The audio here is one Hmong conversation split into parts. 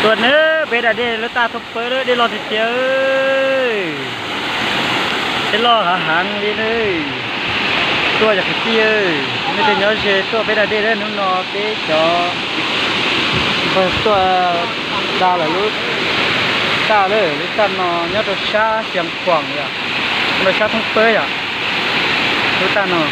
Tuaj nawb, peb da dej lub taj thoob pawg, dej loj tiag tiag. Dej loj hav heev li nawb. Tuaj yog kwv tij, nej tej nyob ze tuaj peb da dej nawb. Hnub no peb cov npawg tuaj da lawm lub taj lawm. Lub taj no nyob rau sab Xeev Khuam yom, rau sab thoob pawg yom. Lub taj no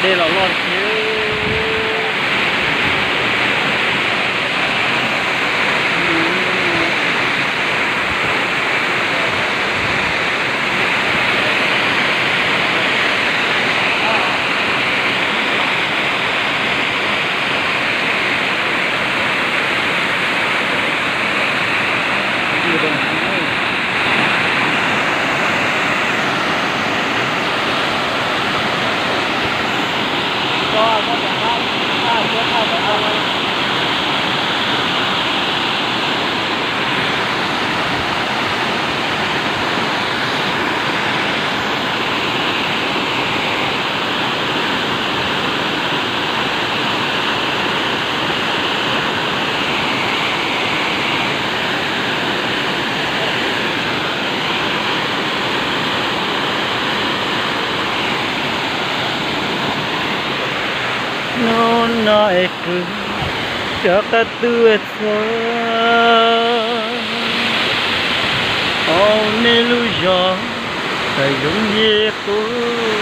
dej los loj thiab. Hnub no es kuv rov qab tuaj txog hauv nej lub zos, txawm zoo li qub